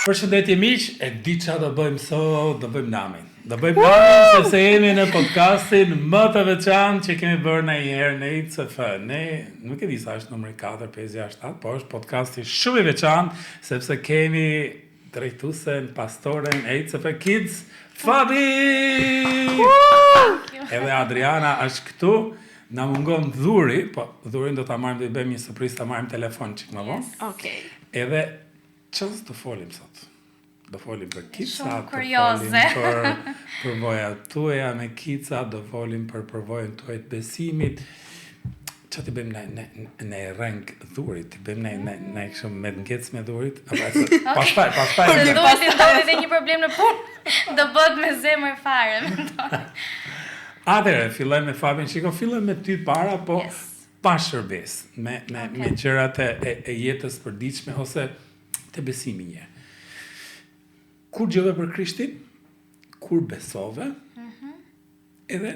Përshëndetje miq, e di ça do bëjmë sot, do bëjmë namin. Do bëjmë namin sepse jemi në podcastin më të veçantë që kemi bërë ndonjëherë në ICF. Ne nuk e di sa është numri 4, 5, 6, 7, po është podcasti shumë i veçantë sepse kemi drejtuesen, pastoren e ICF Kids, Fabi! Edhe Adriana është këtu. Na mungon Dhuri, po Dhurin do ta marrim do i bëjmë një surprizë, ta marrim telefon çik më vonë. Yes. Okej. Edhe çfarë do folim sot? Do folim për kidsa, Shumë do kurioze. folim për përvojat tuaja me kidsa, do folim për përvojën tuaj të besimit. Ç'a t'i bëjmë ne ne ne rreng Dhurit, t'i bëjmë ne ne ne kështu me të ngec me Dhurit, apo e se pastaj, pastaj. Se Dhurit i ndodhi edhe një problem në punë, do bëhet me zemër fare, mendoj. Atëherë, fillojmë me Fabin, shiko, fillojmë me ty para, po Yes. pa shërbesë, me me Okej. me gjërat e e, e jetës përditshme ose te besimi një. Kur dëgjove për Krishtin? Kur besove? Mhm. Edhe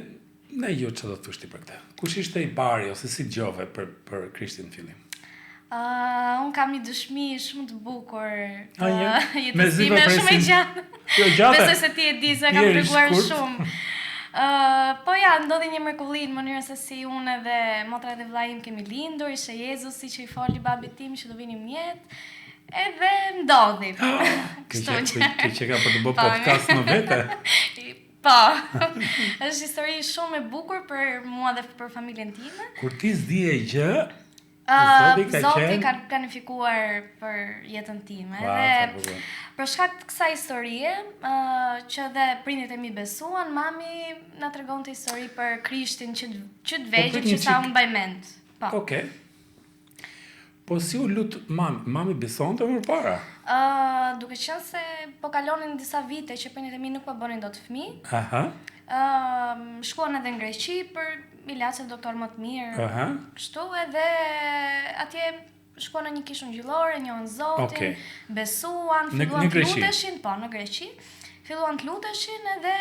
na jo çfarë do thosh ti për këtë? Kush ishte i pari ose si dëgjove për për Krishtin në fillim? Uh, unë kam një dëshmi shumë të bukur të A, ja? jetës Mezi po time, shumë e presim. gjatë. Jo, gjatë. Besoj se ti e di se kam Jeri treguar shkurt. shumë. Uh, po ja, ndodhi një mrekulli në mënyrën se si unë edhe motra dhe vllai im kemi lindur, ishte Jezusi që i foli babit tim që do vinim në jetë. Edhe ndodhi. Kjo Kështu që që. kjo që ka për të bërë Po, podcast më vete. Po. Është histori shumë e bukur për mua dhe për familjen time. Kur ti s'dije gjë, Uh, Zoti ka Zoti qenë- ka planifikuar për jetën time Ua, dhe sa bukur. për shkak të kësaj historie, uh, që edhe prindërit e mi besuan, mami na tregonte histori për Krishtin që që të vegjël Po, prit një që sa çik. unë mbaj mend. Po. Okej. Po si u lut mami? Mami besonte më parë? Ë, duke qenë se po kalonin disa vite që prindërit e mi nuk po bënin dot fëmijë, Aha. ë shkuan edhe në Greqi për ilaçe doktor më të mirë. Aha. Kështu edhe atje shkuan në një kishë ungjillore, njohën Zotin, Okej. besuan, Në- filluan në të Greqi? luteshin, po, në Greqi. Filluan të luteshin edhe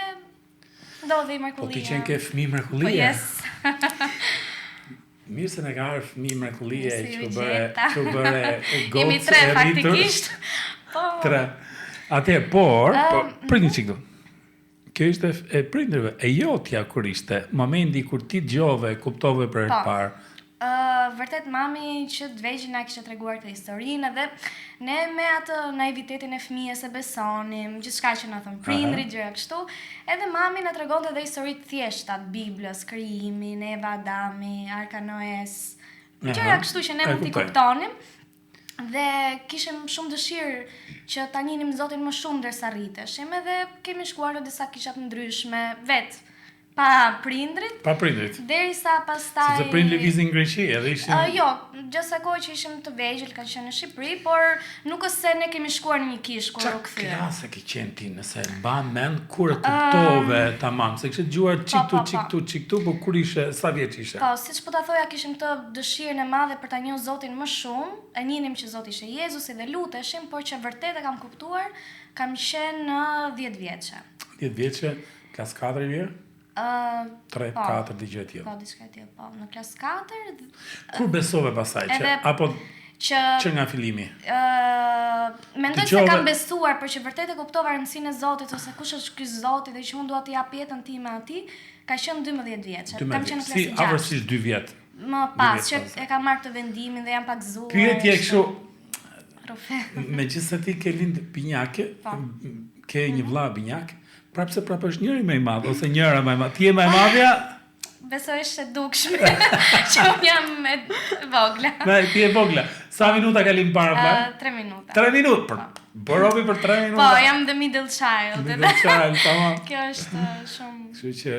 ndodhi Po mrekullia. ti qenë ke fëmijë Po mrekullie. yes. Mirë se na ka ardhur fëmijë mrekullie Mirë se që ju u bëre, gjeta. që u bëre gocë Jemi tre e rritur. faktikisht. Po. Tre. Atëherë, por, po, Ëm, prit një çik këtu. Kjo ishte e prindërve, e jotja kur ishte, momenti kur ti dëgjove, kuptove për herë të Po. parë. Ë, vërtet mami që të vegjël na kishte treguar këtë historinë edhe ne me atë naivitetin e fëmijës e besonim, gjithçka që na thon prindrit, gjëra kështu. Edhe mami na tregonte edhe histori të thjeshta të Biblës, krijimin, Eva, Adami, Arka Noes, gjëra Aha, kështu që ne e mund t'i kuptoj. kuptonim. Dhe kishim shumë dëshirë që ta njinim Zotin më shumë ndërsa rriteshim, edhe kemi shkuar në disa kisha të ndryshme vet, pa prindrit, Pa prindrit. derisa pastaj Sepse prindrit lëvizin në Greqi, edhe ishin Uh, jo, gjatë sa kohë që ishim të vegjël kanë qenë në Shqipëri, por nuk është se ne kemi shkuar në një kishë kur Qa u kthyer. klase ke qenë ti nëse e mban mend kur e kuptove tamam, se kishe dëgjuar çik Po, tu po, çik po. tu çik tu, po kur ishe, sa vjeç ishe? Po, siç po ta thoja, kishim këtë dëshirën e madhe për ta njohur Zotin më shumë, e njinim që Zoti ishte Jezusi dhe luteshim, por që vërtet e kam kuptuar, kam qenë në 10 vjeçe. 10 vjeçe, klas 4 i vje? Ë, 3, po. 4, diçka e tillë. Po, diçka e tillë, po, në klas 4 Kur besove pastaj që Edhe- apo që që nga fillimi? Ë, mendoj se Dëgjove- kam besuar, por që vërtet e kuptova rëndësinë e Zotit ose kush është ky Zoti dhe që unë dua t'i jap jetën time atij, ka qenë 12 vjeçe. 12 Kam qenë në Si klasë 6. afërsisht 2 vjet. Më pas vjet që pastaj. e kam marrë këtë vendimin dhe jam pak zuar. Pyetje kështu, Rrufe. megjithëse ti ke lind binjake, Po. ke një vlla binjak, prapë se prapë është njëri më i madh ose njëra më e madh. Ti je më e madhja? Besoj është e dukshme që unë jam e vogla. Na, ti je vogla. Sa minuta kalim para Ë, vlla? 3 minuta. 3 minutë. Për, bërovi për 3 minuta. Po, jam the middle child. Middle edhe child, tamam. Kjo është ë, shumë Kështu që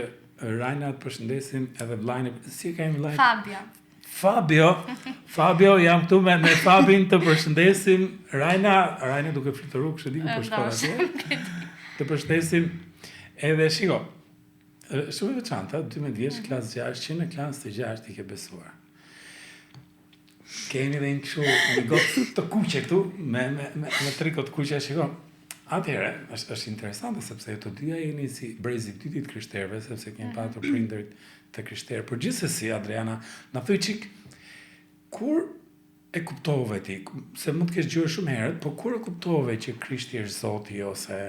Rajna të përshëndesim edhe vllajin. e- Si e ka emrin vllajin? Fabio. Fabio. Fabio, jam këtu me me Fabin të përshëndesim. Rajna, Rajna duke fluturuar, kështu di ku po shkon Ndoshta, atje. Të përshëndesim edhe shiko. ë, Shumë e veçantë, 12 vjeç, klasë 6, që në klasë të 6 i ke besuar. Kemi edhe një kështu një gotë të kuqe këtu me me me, me triko të kuqe, shiko. Atëherë, është është interesante sepse ju të dyja jeni si brezi i dytë i të krishterëve, sepse kemi patur prindërit të krishterë. Por gjithsesi, Adriana, na thuj çik kur. e kuptove ti, se mund të kesh dëgjuar shumë herët, po kur e kuptove që Krishti është Zoti ose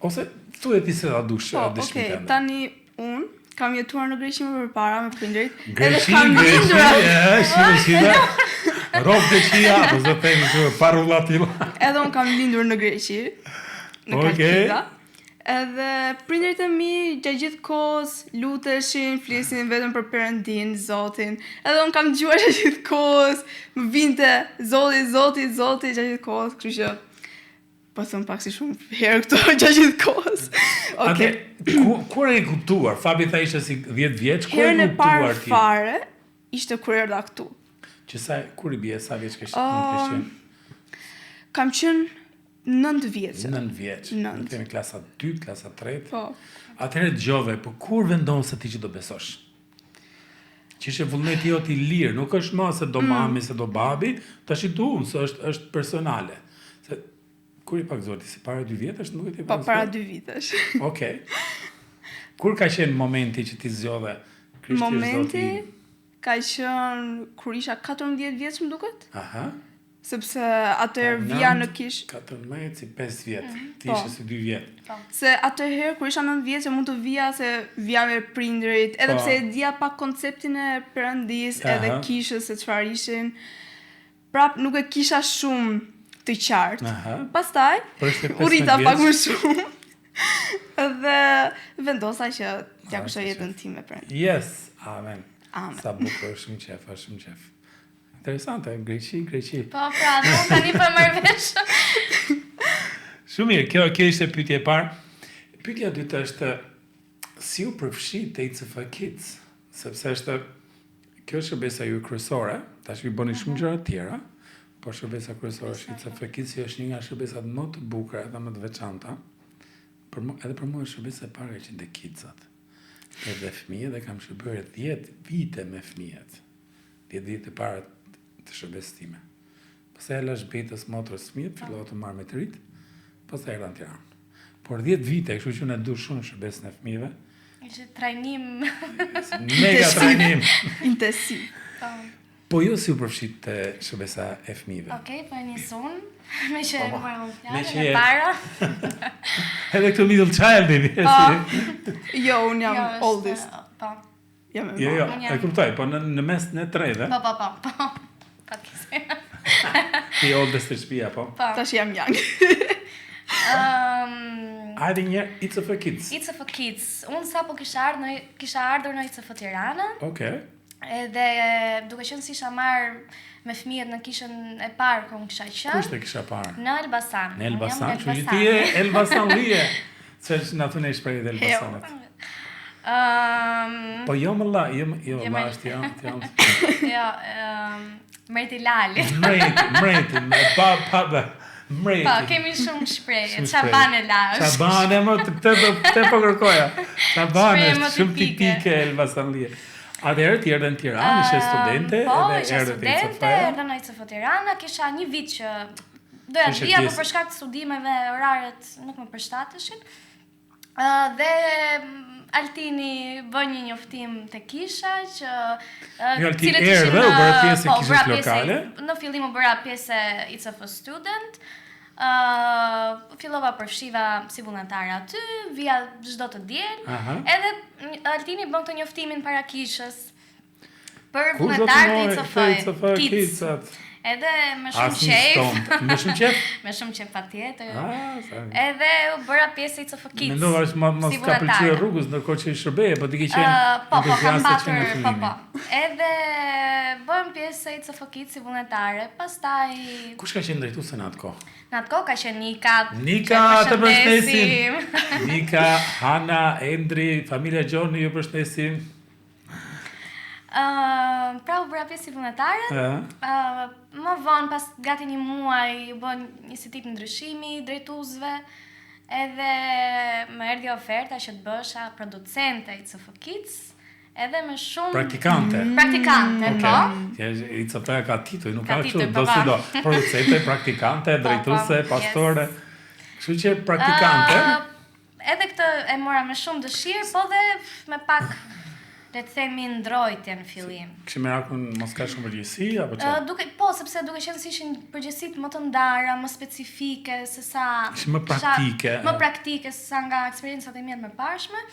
ose thuaj ti se ta dush po, dëshminë okay, tani unë kam jetuar në Greqi më përpara me prindërit. Greqi, edhe kam Greqi, e, shqipe, shqipe. Rroftë Greqia, po s'do them kështu parulla tilla. Edhe unë kam lindur në Greqi, në okay. Kalkida. Edhe prindërit e mi gjatë gjithë kohës luteshin, flisnin vetëm për Perëndinë, Zotin. Edhe unë kam dëgjuar gjatë gjithë kohës, më vinte Zoti, Zoti, Zoti gjatë gjithë kohës, kështu që po them pak si shumë herë këto gjatë gjithë kohës. Okej. Okay. Ku kur e ke kuptuar? Fabi tha ishte si 10 vjeç, kur e ke kuptuar ti? Herën e parë fare ishte kur erdha këtu. Që sa kur i bie sa vjeç ke qenë? Kam qenë 9 vjeç. 9 vjeç. Në kemi klasa 2, klasa 3. Po. Atëherë dëgjove, po kur vendose ti që do besosh? Që ishte vullneti jot i lirë, nuk është më se do mm. mami, se do babi, tash i du unë, se është, është personale. Se, kur je pagëzuar ti, si para dy vjetësh, nuk e ti po, pagëzuar? Po, para dy vitesh. Okej. Kur ka qenë momenti që ti zgjodhe Krishti Momenti ka qenë kur isha 14 vjeç, më duket? Aha. Sepse atëherë vija në kishë 14 si 5 vjet, mm -hmm. ti po. ishe si 2 vjet. Po. Se atëherë kur isha 9 vjeç mund të vija se vija me prindërit, edhe po. pse e dija pak konceptin e Perëndisë edhe kishës se çfarë ishin. Prap nuk e kisha shumë të qartë. Aha. Pastaj u rrita pak më shumë. Dhe vendosa që t'ia kushtoj jetën time Perëndisë. Yes, amen. Amen. Sa bukur, shumë qef, shumë qef. Interesante, Greqi, Greqi. Po, pra, dhe unë tani po e marr vesh. Shumë mirë, kjo, kjo ishte pyetja e parë. Pyetja e dytë është si u përfshi te ICF Kids, sepse është kjo shërbesa juaj kryesore, tash ju bëni shumë mhm. gjëra të tjera, por shërbesa kryesore është ICF Kids, që është një nga shërbesat më të bukura dhe më të veçanta. Për mua, edhe për mua është shërbesa e parë që te kidsat. Edhe fëmijët dhe kam shërbyer 10 vite me fëmijët. 10 vite të para të shërbesës time. Pastaj ia lashë Betës motrës fëmijët, po. fillova të marr me të rinjtë, pastaj erdha në Tiranë. Por 10 vite, kështu që unë e du shumë shërbesën e fëmijëve. Ishte trajnim. Mega trajnim. Intensiv. Po. Po jo si u përfshit te shërbesa e fëmijëve. Okej, okay, po e nis unë. Me që e po, po. mora unë fjalën e para. Edhe këtë middle child i Po. Jo, unë jam jo, oldest. Po. Jam e Jo, jo, e kuptoj, po në, në mes ne treve. Po, po, po, po. Pa të kisi. Ti oldest te shtëpia, po? Po. Tash jam young. um, Hajde një ICF Kids. ICF Kids. Unë sapo kisha ardhur në kisha ardhur në ICF Tiranë. Okej. Okay. Edhe duke qenë se isha marrë me fëmijët në kishën e parë ku unë kisha qenë. Ku ishte kisha parë? Në Elbasan. Në Elbasan, që ti je Elbasanlije. Se na thonë shprehjet e Elbasanit. Ëm Po jo më la, jo jo la është jo, jo. Jo, ëm Mreti Lalit. Mreti, mreti, me pa pa pa. Mreti. Po, kemi shumë shprehje. Çabane la është. Çabane më të këtë këtë po kërkoja. Çabane është shumë tipike Elbasanlije. Atëherë ti erdhe në Tiranë, ishe studente po, edhe erdhe te ICF. Po, erdha në ICF Tirana, kisha një vit që doja të vija, por për shkak të studimeve oraret nuk më përshtateshin. Uh, dhe mm, Altini bën një njoftim te kisha që uh, jo, Altini erdhe, u bëra pjesë e po, kishës lokale. Në fillim u bëra pjesë e ICF Student. Uh, fillova përfshiva si vullnetare aty, vija çdo të diel. Edhe Altini bën këtë njoftimin para kishës. Për vullnetarë të ICF, ICF Kids. Edhe me shumë qejf. Me shumë qejf? Me shumë qejf patjetër. Ah, Edhe u bëra pjesë e ICF Kids. Mendova se mos mos ka pëlqyer rrugës ndërkohë që i shërbeje, po ti ke qenë uh, po, po, kam patur, po, po. Edhe bëhem pjesë e ICF Kids si vullnetare, pastaj Kush ka qenë drejtuese në atë kohë? Në atë kohë ka qenë Nika. Nika, të përshëndesim. Nika, Hana, Endri, familja Gjoni ju përshëndesim. Uh, pra u bëra pjesë si vullnetare. Uh. Uh, më vonë pas gati një muaj u bë një si tip ndryshimi i drejtuesve. Edhe më erdhi oferta që të bëhesha producente ICF Kids, edhe me shumë praktikante. Mm. Praktikante, okay. po. Ja, ICF ka tituj, nuk ka kështu, po, do si do. Producente, praktikante, po, po, drejtuese, pastore. Kështu që praktikante. Uh, Edhe këtë e mora me shumë dëshirë, po dhe me pak. le të themi ndrojtje në fillim. Kishe merakun mos ka shumë përgjegjësi apo çfarë? Ë duke po sepse duke qenë se ishin përgjegjësitë më të ndara, më specifike se sa Ishin më praktike. Më praktike se sa nga eksperiencat e mia të mëparshme.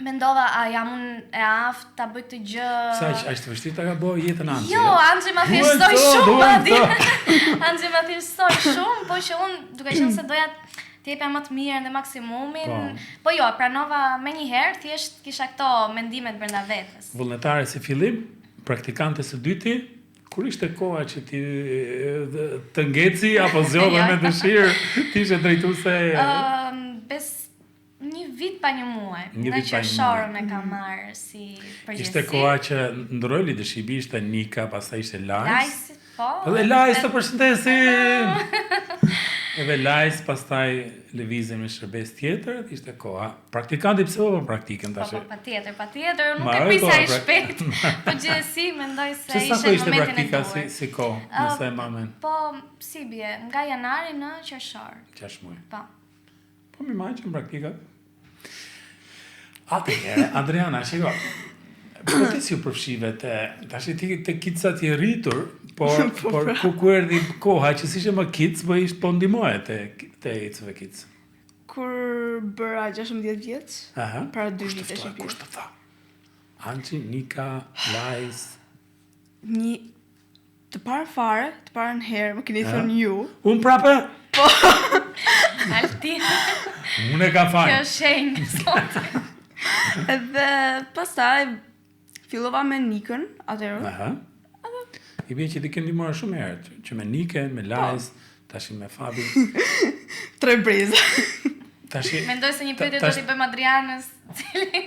Mendova, a jam unë e aftë ta bëj këtë gjë? Sa aq aq të vështirë ta ka bërë jetën Anxhi? Jo, Anxhi ma thjeshtësoi shumë madje. Anxhi ma thjeshtësoi shumë, po që unë duke qenë se doja të jepja më të mirën dhe maksimumin. Po, po jo, pranova menjëherë, thjesht kisha këto mendimet brenda vetes. Vullnetare si fillim, praktikante së dyti, kur ishte koha që ti të ngeci apo zgjodhe jo. me dëshirë, ti ishe drejtuese? Ëm, bes një vit pa një muaj. Një vit pa një muaj. Në e kam mm. marrë si përgjegjësi. Ishte koha që ndërroi leadershipi, ishte Nika, pastaj ishte Lajs. Lajs, Po. Edhe Lajs të përshëndesim. Edhe Lajs pastaj lëvizim në shërbesë tjetër, dhe ishte koha. Praktikanti pse po bën praktikën tash? Po, po, patjetër, patjetër, unë nuk e prisja aq shpejt. Po gjithsesi mendoj se ishte në momentin e duhur. Pse sa kohë ishte praktika si si kohë, nëse e mban mend? Po, si bie, nga janari në qershor. 6 muaj. Po. Po mi marrë që në praktikat. Atëherë, Adriana, shiko. Po ti si u përfshive te, tash ti te kidsat je rritur, por po, por pra. ku ku erdhi koha që s'ishe më kids, po ish po ndihmoje te te ICF Kids. Kur bëra 16 vjeç, para dy vitesh. Kush të tha? Anxhi, Nika, Lajs. Një Të parën fare, të parën herë, më keni thënë ju. Unë prapë? Po. Alti. Unë e kam fajin. Kjo shenjë sot. Edhe pastaj fillova me Nikën atëherë. Aha. I bie që ti ke ndihmuar shumë herë, që me Nikën, me po. Lajs, tash me Fabin. Tre breza. Tashi Mendoj se një pyetje do t'i bëjmë Adrianës, cili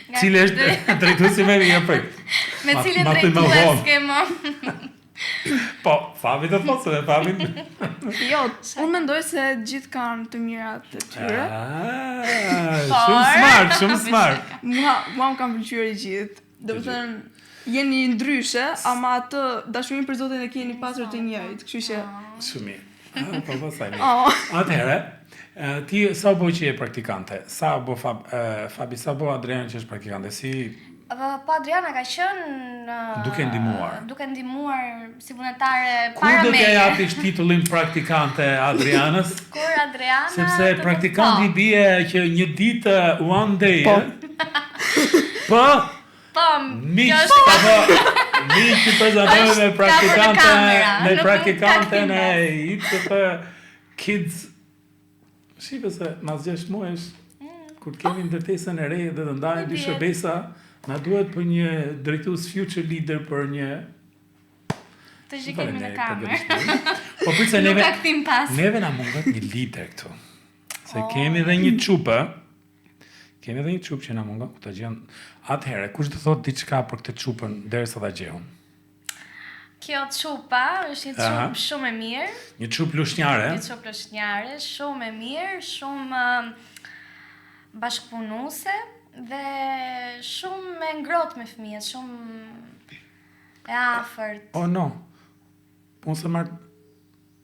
nga Cili është drejtuesi më i mirë prit. Me cilin drejtues ke më? Po, Fabi do thotë se me Fabin. Jo, unë mendoj se gjithë kanë të mirat e tyre. Ah, shumë smart, shumë smart. Mua, mua më kanë pëlqyer të gjithë. Domethënë, jeni ndryshe, ama atë dashurinë për Zotin e keni pasur të njëjtë, kështu që shumë mirë. Ah, po po sa mirë. Oh. Atëherë, ti sa u bë që je praktikante? Sa u bë Fab, Fabi, sa u bë Adriana që është praktikante? Si Po Adriana ka qenë duke ndihmuar. Duke ndihmuar si vullnetare para meje. Kur do t'ia japish titullin praktikante Adrianës? Kur Adriana Sepse praktikanti po. bie që një ditë one day. Po. Po. Po. Miq, po. po. Miq që prezantojmë me praktikante, me praktikanten e ICF Kids. Shife se mas 6 muajsh mm. kur të kemi ndërtesën e re dhe të ndajmë dy shërbesa, na duhet për një drejtues future leader për një Të shikojmë në kamerë. Po prit se neve neve na mungon një lider këtu. Se oh. kemi dhe një çupë. Kemi edhe një çupë që na mungon, ku ta gjejmë. Atëherë, kush do thotë diçka për këtë çupën derisa ta gjej unë? Kjo çupa është një çupë shumë e mirë. Një çupë lushnjare. Një çupë lushnjare, shumë e mirë, shumë bashkëpunuese dhe shumë e ngrohtë me fëmijët, shumë e afërt. Oh no. Po unë s'e marr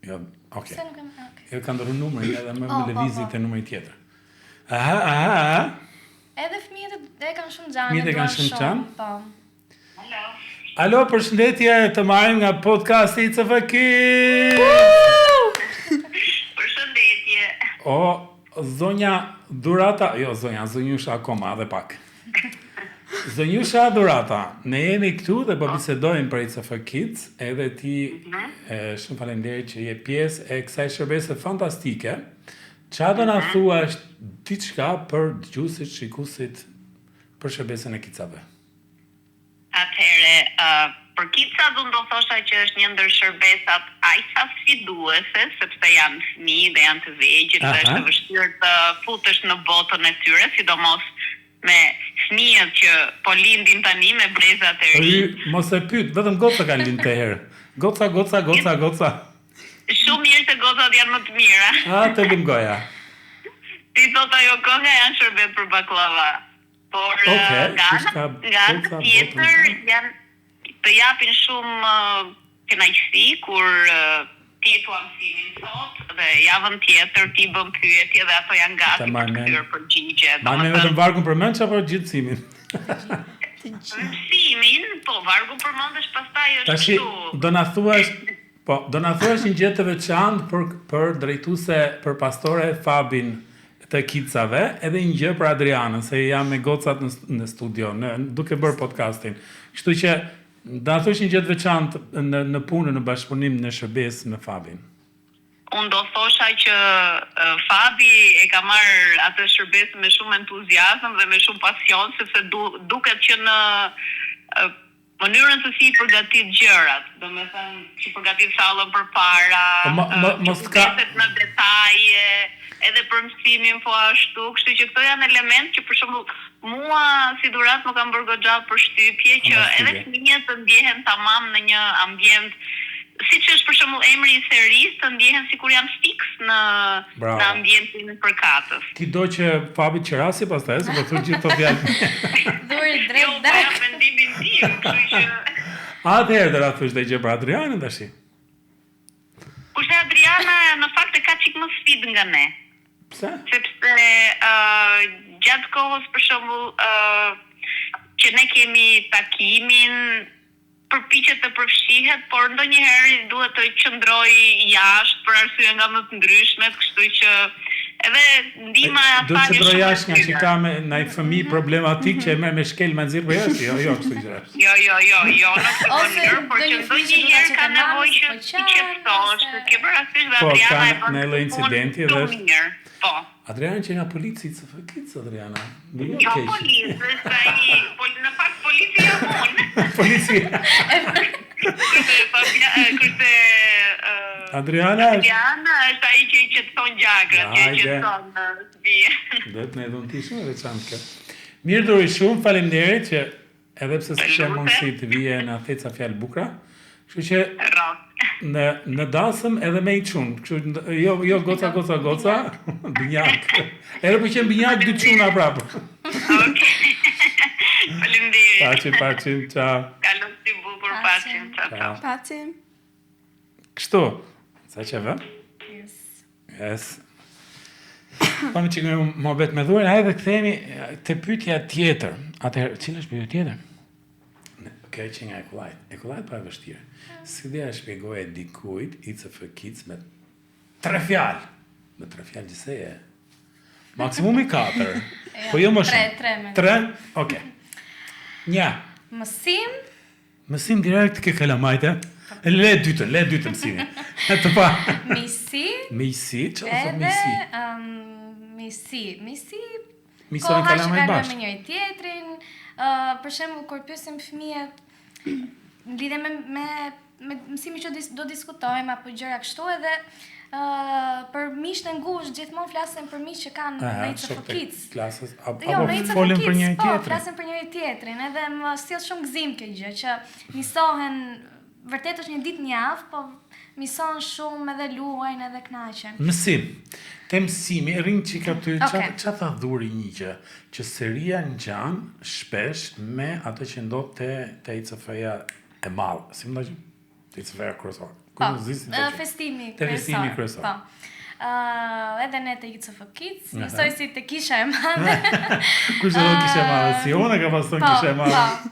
Jo, okay. Pse nuk e marr? Okay. Jo ka ndërruar numrin edhe më oh, po, lëvizi po. te numri tjetër. Aha, aha, aha. Edhe fëmijët e kanë shumë xhan, e kanë shumë xhan. Po. Alo. Alo, përshëndetje, të marrim nga podcasti ICF Kids. Përshëndetje. O, zonja Dhurata, jo zonja, zonjusha akoma edhe pak. Zonjusha Dhurata, ne jemi këtu dhe po bisedojmë për ICF Kids, edhe ti mhm. e, shumë faleminderit që je pjesë e kësaj shërbese fantastike. Ça do na mhm. thuash diçka për dëgjuesit, shikuesit për shërbesën e Kidsave? Atëherë, uh, për Kidsat unë do thosha që është një ndër shërbesat aq sa sfiduese, sepse janë fëmijë dhe janë të vegjël dhe është e vështirë të futesh në botën e tyre, sidomos me fëmijët që po lindin tani me brezat e rinj. Mos e pyet, vetëm goca kanë lind këtë herë. Goca, goca, goca, goca. Shumë mirë se gocat janë më të mira. A, të lumtë goja. Si thotë ajo kënga janë shërbet për bakllava. Por okay, nga ana nga ana tjetër janë të japin shumë kënaqësi kur ti i thua mësimin sot dhe javën tjetër ti bën pyetje dhe ato janë gati për të kthyer përgjigje. Mban mend vetëm vargun përmendsh apo gjithë mësimin? Mësimin, po vargu përmendësh pastaj është Tashi, kështu. do na thuash, po, do na thuash një gjë të veçantë për për drejtuese, për pastore Fabin të Kidsave, edhe një gjë për Adrianën, se jam me gocat në në studio, në duke bërë podcastin. Kështu që do na thuash një gjë të veçantë në në punën, në bashkëpunim, në shërbesë me Fabin. Unë do thosha që Fabi e ka marrë atë shërbesë me shumë entuziazëm dhe me shumë pasion, sepse duket që në mënyrën se si i përgatit gjërat, domethënë që përgatit sallën përpara, po, që kujdeset në detaje, edhe për mësimin po ashtu, kështu që këto janë elementë që për shembull mua si dhuratë më kanë bërë goxha përshtypje që edhe fëmijët të ndjehen tamam në një ambient siç është për shembull emri i serisë, të ndjehen sikur janë fiks në Bravo. në ambientin përkatës. Ti do që Fabi të qerasi pastaj, se po thua gjithë këto fjalë. Dhuri drejt Jo, po jap mendimin tim, kështu që Atëherë do na thuash dhe gjë për Adrianën tash. Kurse Adriana në fakt e ka çik më sfidë nga ne. Pse? Sepse ë gjatë kohës për shembull ë që ne kemi takimin, përpiqet të përfshihet, por ndonjëherë i duhet të qëndrojë jashtë për arsye nga më të ndryshmet, kështu që edhe ndihma e Do të asaj është qëndrojë shumë e jashtë nga që vështirë. ka me naj fëmijë problematik që e merr me shkelm e nxjerr për jashtë, jo, jo, kështu gjërash. Jo, jo, jo, jo, në këtë Ose mënyrë, por që ndonjë fëmijë që do ta ndonjëherë qetë ka mamës, nevojë që po t'i qan, qetësosh, ose ke parasysh dhe Po, Adriana ka e bën ndonjë lloj këtë punë incidenti dhe shumë është mirë. Po. Adriana që nga polici, ICF Kids Adriana. Më Jo keq. polic, është ai, pol, në fakt polici jam unë. Polici. Kurse Fabia, kurse uh, Adriana është Adriana është ai që i qetëson gjakrat, që i Hajde. qetëson në shtëpi. Do të më dhun ti shumë e veçantë kjo. Mirë Dhuri, shumë faleminderit që edhe pse s'kishe mundësi të vije na the ca fjalë bukura. Kështu që Rroftë. në në dasëm edhe me i çun, kështu jo jo goca goca goca, binjak. Edhe po qen binjak dy çuna prapë. Okej. Faleminderit. Paçim, paçim, ciao. Kalofshi bukur, paçim. Ciao, ciao. Paçim. Kështu. Sa që vë? Yes. Yes. Po më çikë muhabet me Dhurin, hajde kthehemi te pyetja tjetër. Atëherë, cila është pyetja tjetër? Kjo që nga e kollajt. E kollajt pa e vështirë. Si do ja shpjegoje dikujt ICF Kids me tre fjalë. Me tre fjalë gjithsej e. Maksimumi katër. Po jo më Tre, shumë. tre me. Tre? Okej. Një. Mësim, Mësim direkt ke kalamajte. Le dytën, le dytën mësimin. Të pa. miqësi, Miqësi, çfarë do thotë edhe miqësi? um, miqësi, miqësi Miqësojnë koha që kalamajt kalojmë bashkë. me njëri tjetrin, ë për shembull kur pyesim fëmijët në lidhje me me me mësimin që dis, do diskutojmë apo gjëra kështu edhe ë për miqtë e ngushtë gjithmonë flasim për miq që kanë Aha, në ICF shokët e Kids. Klasës, apo, Jo, apo në ICF folin për Kids, njëri po, tjetrin. flasim për njëri tjetrin, edhe më sjell shumë gëzim kjo gjë që misohen vërtet është një ditë në javë, po mison shumë edhe luajnë edhe kënaqen. Mësim. Te mësimi, rrim çik aty, ça Okej. ça tha Dhuri një gjë, që seria ngjan shpesh me atë që ndodh te te ICF-ja e madhe, si më thonë? Te ICF-ja kryesore. Po, Ku zisi ë, festimi Te festimi kryesor. Po. Ë, edhe ne te ICF Kids, njësoj si te kisha e madhe. Kush do kisha e madhe? Si unë ka pas thënë Po, kisha e madhe. Po.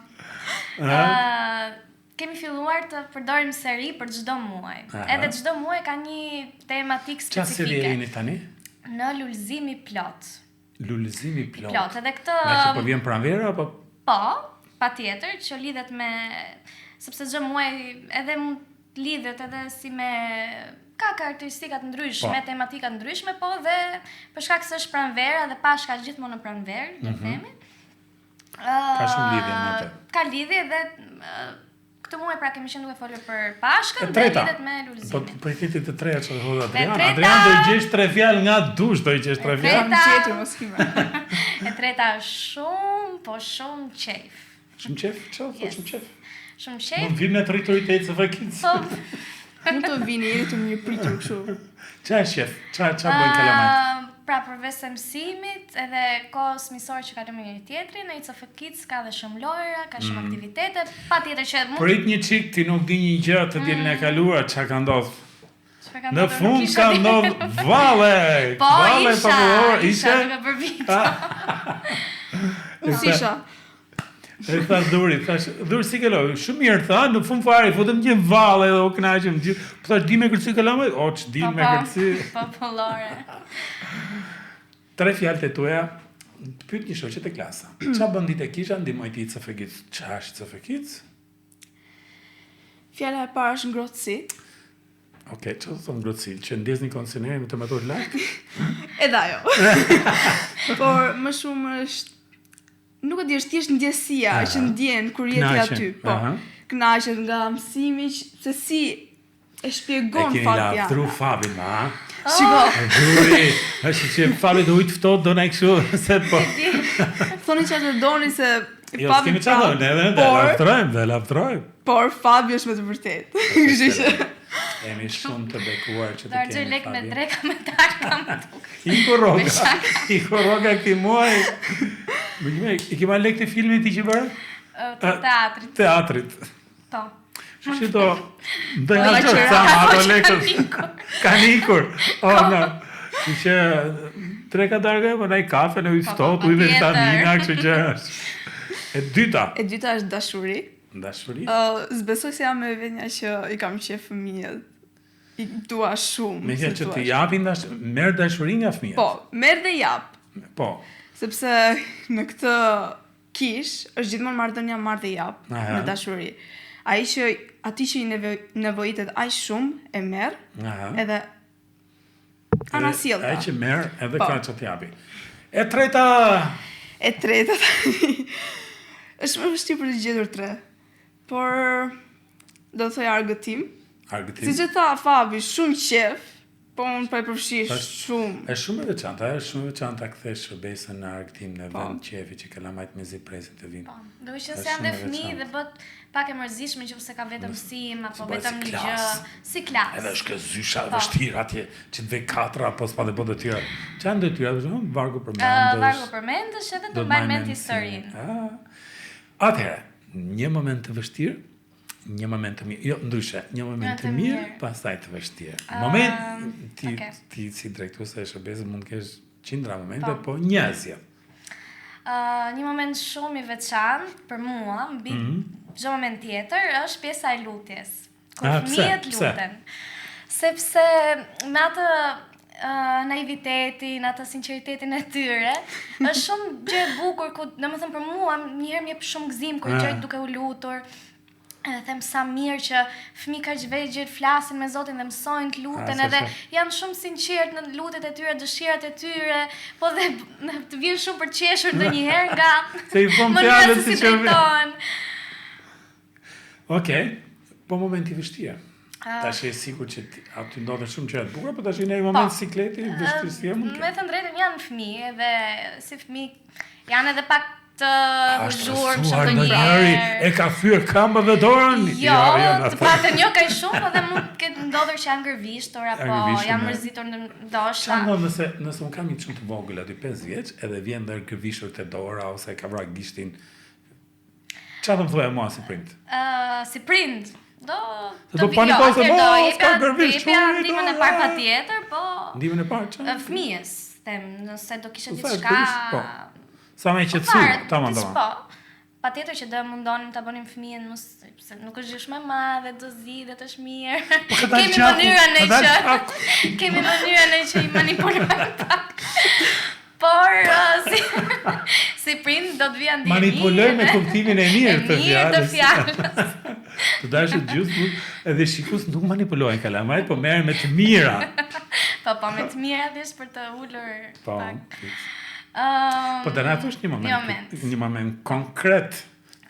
Ë, kemi filluar të përdorim seri për çdo muaj. Aha. Edhe çdo muaj ka një tematikë Qa serie specifike. jeni tani? Në lulëzimi plot. Lulëzimi plot. Plot, edhe këtë Nga që po vjen pranvera apo Po, patjetër që lidhet me sepse çdo muaj edhe mund të lidhet edhe si me ka karakteristika të ndryshme, Po. tematika të ndryshme, po dhe për shkak se është pranvera dhe Pashka është gjithmonë në pranverë, le të themi. Mhm. Ka shumë lidhje me atë. Ka lidhje dhe ë, këtë muaj pra kemi qenë duke folur për Pashkën E dhe treta. lidhet me Po lulëzimin. po i thiti të treja çfarë thotë Adrian. treta- Adrian do i gjesh tre fjalë nga dush, do i gjesh tre E fjalë. Kam treta- gjetur mos kime. E treta është shumë, po shumë qejf. Shumë qef, çfarë thotë Yes. shumë qef? Shumë qejf. Mund vim në të rriturit e ICF Kids. Po, Mund të vini, jeni të mirë pritur kështu. Qa është qef? Qa qa bëjnë kalamajt? Ë, Pra përveç se mësimit, edhe kohës miqësore që kalojmë me njëri tjetrin, në ICF Kids ka dhe shumë lojra, ka shumë aktivitete, patjetër që mund Mm. Prit një çik, ti nuk di një gjë të dielën e kaluar, çka ka ndodhur. Çfarë ka Në ndodhur, nuk fund isha ka di- ndodhur valle. Po, valle isha, popullore, isha ishe? duke bërë video. Unë si isha. E tha Dhuri, thash, Dhuri si kaloi? Shumë mirë tha, në fund fare i futëm një valle edhe u kënaqëm gjithë. Po thash di me kërcy kalamajt? O, ç'di po, me po, kërcy. Popullore. Tre fjalët e tuaja, të pyet një shoqe te klasa. Ça bën ti te kisha, ndihmoj te ICF Kids. Ça është ICF Kids? Fjala e parë është ngrohtësi. Ok, që do të thotë ngrohtësi? Që ndezni kondicionerin me temperaturë lart? Edhe ajo. Por më shumë është nuk e di, është thjesht ndjesia Aha. që ndjen kur je ti aty, po. Kënaqesh nga mësimi se si e shpjegon Fabiana. E keni lavdru Fabin, ma? Shiko. Dhuri, është që Fabi do ujë të ftohtë do na kështu, se po. Thoni çfarë të doni se Jo, Fabi s'kemi çfarë thonë, edhe ne lavdrojmë, dhe lavdrojmë. Por Fabi është me të vërtetë. Kështu që jemi shumë të bekuar që të kemi. Do lek me dreka me darka më duket. Iku rroga. Iku rroga këtij muaji. Më një, i ke marrë lekët e filmit ti që bëre? Të teatrit. Teatrit. Po. Kështu që do do ja çoj ca ato lekët. Kanë ikur. Oh, no. Kështu që dreka darka, po naj kafe, në ujë po, ftohtë, po, ujë me vitamina, kështu që është. E dyta. E dyta është dashuri. Dashuri. Ë, uh, s'besoj se jam e vetmja që i kam qejf fëmijët. I dua shumë. Me që të japin dash, merr dashuri nga fëmijët. Po, merr dhe jap. Po. Sepse në këtë Kishë është gjithmonë marrëdhënia marr dhe jap me dashuri. Ai që atij që i nevojitet aq shumë e merr, edhe anasjellta. Ai që merr edhe po. ka çfarë të japi. E treta E treta tani. është më vështirë për të gjetur tre. Por do të thoja argëtim. Argëtim. Siç e tha Fabi, shumë qejf. Po unë po e përfshij shumë. Është shumë e veçantë, ajo është shumë e veçantë ta kthesh shërbesën në argëtim, në po. vend qejfi që kalamajt mezi presin të vinë. Po, duke qenë se janë dhe fëmijë dhe bëhet pak e mërzitshme nëse ka vetëm mësim apo vetëm një gjë si klasë. Edhe është kjo zysha e po. vështirë atje që të vë katra apo s'pa të bëj detyra. Çfarë detyra, për shembull, vargu përmendësh. Vargu përmendësh edhe të mbajnë mend historinë. Atëherë, një moment të vështirë një moment të mirë, jo, ndryshe, një moment të mirë, pastaj të vështirë. Moment, ti, okay. ti si drejtuese e shërbesës mund të kesh qindra momente, po, po një zgjedh. Uh, një moment shumë i veçantë për mua, mbi mm -hmm. çdo moment tjetër, është pjesa e lutjes. Kur ah, fëmijët luten. Sepse me atë uh, naivitetin, atë sinqeritetin e tyre, është shumë gjë e bukur ku, domethënë për mua, një herë më jep shumë gëzim kur gjej duke u lutur. Edhe them sa mirë që fëmijë kaq vegjël flasin me Zotin dhe mësojnë të luten edhe janë shumë sinqertë në lutjet e tyre, dëshirat e tyre, po dhe të vjen shumë për të qeshur ndonjëherë nga se i bën fjalët si drejton. Okej, po moment i vështirë. Uh, tash e sigurt që aty ndodhen shumë gjëra të bukura, po tash në një moment po, sikleti, vështirësi mund të. Me thënë drejtën janë fëmijë edhe si fëmijë janë edhe pak të zhurmshëm ndonjëherë. E ka thyer këmbën dhe dorën? Jo, jo, jo të paktën jo kaq shumë, po dhe mund të ketë ndodhur që janë gërvishtur apo janë mërzitur ndoshta. Çfarë ndodh nëse nëse un kam një çun të vogël aty 5 vjeç, edhe vjen dhe gërvishur te dora ose e ka vrarë gishtin Çfarë do më thuaje mua si prind? Ë, uh, si prind, do të do panikoj se do jepja gërvish jepja ndihmën e parë patjetër, po. Ndihmën e parë çfarë? Fëmijës, them, nëse do kishte po, diçka. Po. Sa më qetësu, tamam tamam. Po. Patjetër që do e mundonim ta bënim fëmijën mos se nuk është gjë shumë e madhe, do zgjidhet, është mirë. Po kemi mënyra ne që kemi mënyra ne që i manipulojmë pak. Por uh, si, si prind do të vija në dijeni. Manipuloj me kuptimin e mirë të fjalës. Të fjalës. Të dashur gjithë, edhe shikues nuk manipulojnë kalamajt, po merren me të mira. po, po, me të mira thjesht për të ulur po, pak. Um, po të na thuash një moment, një moment, një moment konkret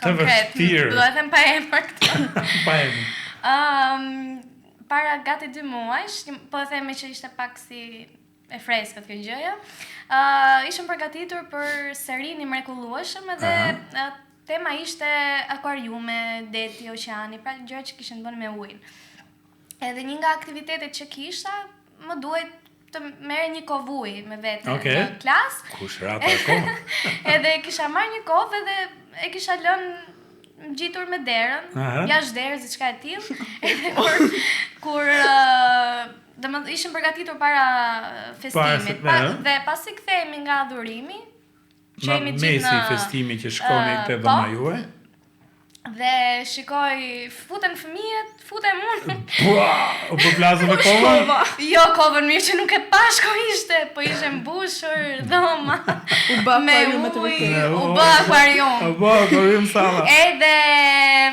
të vështirë. Do e them pa emër këtë. pa emër. Um, para gati dy muajsh, po e them që ishte pak si e freskët kjo gjëja. Ë uh, ishim përgatitur për serinë i mrekullueshëm edhe uh -huh. tema ishte akuariume, deti, oqeani, pra gjëra që kishin të bënin me ujin. Edhe një nga aktivitetet që kisha, më duhej të merrja një kovë ujë me vete okay. në klasë. Kush ra pa kovë? edhe kisha marrë një kovë edhe e kisha lënë ngjitur me derën, jashtë derës diçka e tillë. Edhe kur kur uh, Domethënë ishim përgatitur para festimit, pa, dhe pasi kthehemi nga adhurimi, Që jemi gjithë në... Mesi festimi që shkoni uh, te dhoma po, juaj. Dhe shikoj, futen fëmijët, futem unë. Pua, u përplasën me kovën? Jo, kovën mirë që nuk e pashë ku ishte, po ishte mbushur dhoma. U bë akuarium me të vërtetë. U bë akuarium. U bë akuarium salla. Edhe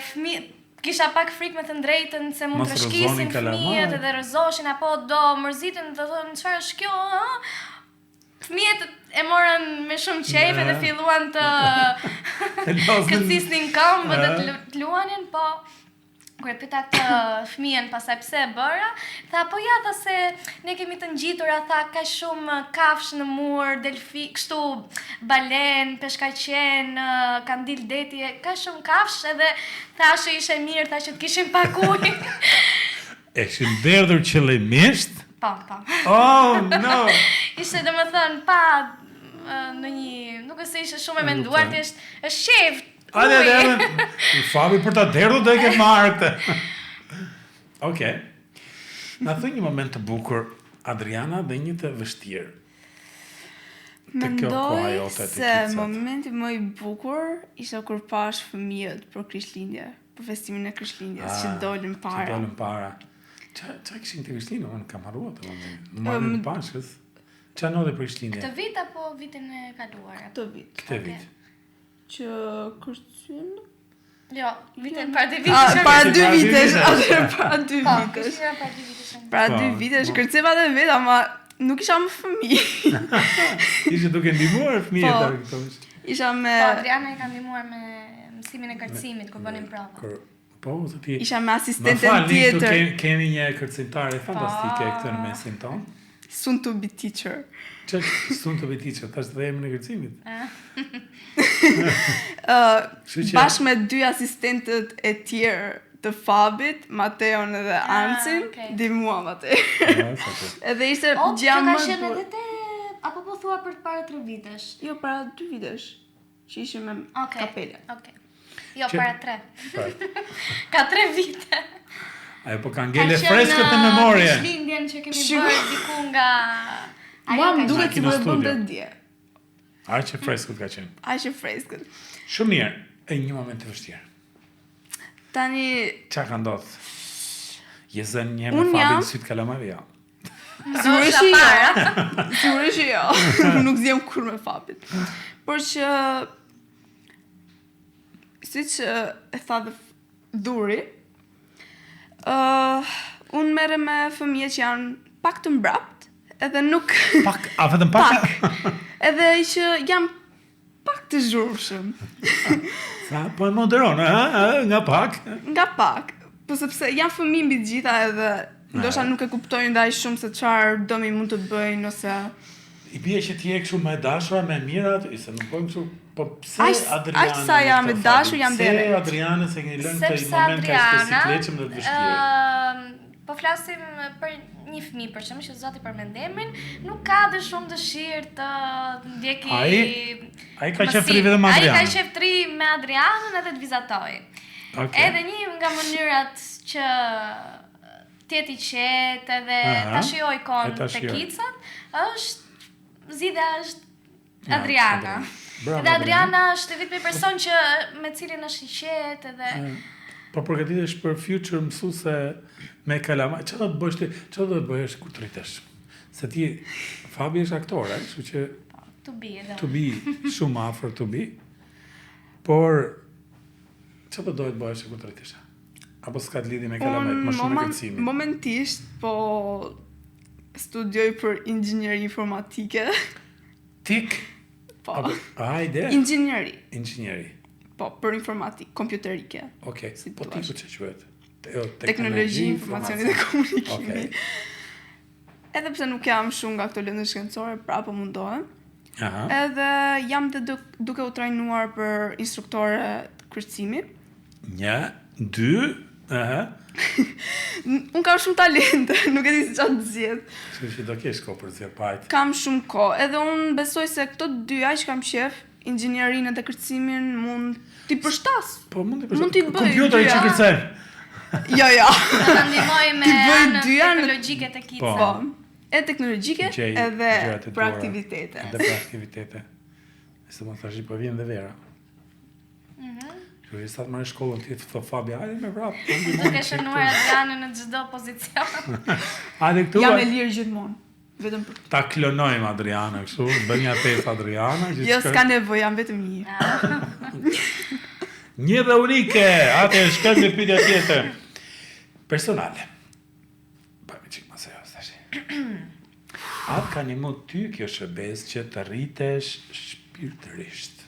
fëmijë kisha pak frikë me thënë të drejtën se mund të rrëshqisnin fëmijët edhe rrëzoshin apo do mërziten do thonë çfarë është kjo? Fëmijët e morën me shumë qejf edhe filluan të kërcisnin këmbët dhe të luanin, po kur e pyeta atë fëmijën pastaj pse e bëra, tha po ja tha se ne kemi të ngjitura tha kaq shumë kafshë në mur, delfi, kështu balenë, peshkaqen, kandil deti, kaq shumë kafshë edhe thashë ishte mirë tha që të kishim pak ujë. E kishin derdhur qëllimisht? Po, po. Oh, no! Ishte domethënë pa në një, nuk është se ishte shumë e menduar, thjesht është qejf. Hajde, hajde, hajde. Fabi për ta derdhur do e ketë marrë këtë. Okej. Na thuaj një moment të bukur Adriana dhe një të vështirë. Mendoj se momenti më i bukur ishte kur pashë fëmijët për Krishtlindje, për festimin e Krishtlindjes ah, që dolën para. Që dolën para. Ça ça kishin të Krishtlindje, unë kam harruar atë moment. Më në Pashkës. Ça ndodhi për Krishtlindje? Këtë vit apo vitin e kaluar? Këtë vit. Këtë vit. Që kërcyen? Jo, vitin para dy vitesh. Ah, para dy vitesh, atëherë para dy po, vitesh. Po, para dy vitesh. Para dy po. vitesh kërceva dhe vetë, ama nuk isha më fëmijë. Ishe duke ndihmuar fëmijët po, apo këto? Isha me Po, Adriana i ka ndihmuar me mësimin e kërcimit kur bënim prova. Kur Po, zoti. ti. Isha me asistenten tjetër. Më falni, kemi një kërcimtare fantastike po. këtu në mesin tonë. Soon to be teacher. Që soon to be teacher, tash dhe emrin e kërcimit. uh, bashkë me dy asistentët e tjerë të Fabit, Mateon edhe ah, Ancin, okay. ndihmuam atë. Ah, edhe ishte oh, gjëja më. Ka qenë edhe te apo po thua për para 3 vitesh? Jo, para 2 vitesh. Që ishim me okay. kapele. Okej. Okay. Jo, që... para tre. ka tre vite. Ajo po ka ngele freskët në memorie. Krishtlindjen që kemi bërë diku nga... Ajo Mua më duket sikur e bëmë dhe dje. Aq e freskët ka qenë. Aq e freskët. Shumë mirë. E një moment të vështirë. Tani... Ça ka ndodhë? Je zënë një me Fabin sytë kalamajve, jo. Sigurisht që jo. Sigurisht që jo. Nuk zihem kurrë me Fabin. Por që siç e tha dhe Dhuri, uh, unë merrem me fëmijë që janë pak të mbrapt, edhe nuk... Pak, a vetëm pak? Pak. Edhe që janë pak të zhurmshëm. Sa, po e moderon, ha, ha, nga pak? Nga pak. Po sepse janë fëmijë mbi të gjitha edhe ndoshta nuk e kuptojnë dhe aq shumë se çfarë dëmi mund të bëjnë ose I bie që ti je kështu më e dashura, më e mira, se nuk bëjmë kështu. Po pse Adriana? Aq sa jam e dashur jam dhe. Pse Adriana s'e keni lënë këtë moment kaq të sikletshëm dhe të vështirë? Ëm, po flasim për një fëmijë për shembull që s'do t'i përmend emrin, nuk ka dhe shumë dëshirë të ndjekë Ai ai ka qejf të rrijë vetëm me Adrianën. Ai ka qejf të rrijë me Adrianën edhe të vizatojë. Okay. Edhe një nga mënyrat që të jetë i qetë edhe ta shijojë kohën te kidsat, është zgjidhja është Adriana. Bravo, edhe Adriana është i vetmi person që me cilin është i qetë edhe Po përgatitesh për future mësuese me kalamaj. Çfarë do të bësh ti? Çfarë do të bësh kur të rritesh? Se ti Fabi është aktore, kështu që po, to be edhe. To be shumë afër to be. Por çfarë do doje të bëhesh kur të rritesh? Apo s'ka të lidhje me kalamajt, më shumë me kërcimin? Momentisht po studioj për inxhinieri informatike. Tik? Po. Apo, hajde. Inxhinieri. Inxhinieri. Po, për informatikë, kompjuterike. Okej, okay. si po ti ku quhet? Jo, teknologji informacionit dhe komunikimit. Okej. Okay. Edhe pse nuk jam shumë nga këto lëndë shkencore, prapë po mundohem. Aha. Edhe jam dhe duke u trajnuar për instruktore kërcimi. Një, dy, aha. Unë kam shumë talente, nuk e di se çfarë të zgjedh. Kështu që do kesh kohë për zgjedh pajt. Kam shumë kohë, edhe unë besoj se këto të dyja që kam qejf, inxhinierinë dhe kërcimin mund t'i përshtas. Po mund t'i përshtas. Mund t'i bëj. Kompjuteri që kërcen. Jo, jo. Do të ndihmoj me anën teknologjike të kidsave. Po. E teknologjike edhe për aktivitete. Edhe për aktivitete. Se më thashë po vjen dhe vera. Mhm. Mm Kështu që sa të marrë shkollën ti thotë Fabi, hajde me vrap. Po Duke shënuar Adrianën në çdo pozicion. Hajde këtu. Jam e lirë gjithmonë. Vetëm për Ta klonojmë Adrianën kështu, bëjmë një pesë Adriana, që Jo, s'ka nevojë, jam vetëm një. Një dhe unike. Atëherë shkojmë në pyetja tjetër. Personale. Pa më çik më serioz tash. A të ka ndihmu ty kjo shërbesë që të rritesh shpirtërisht?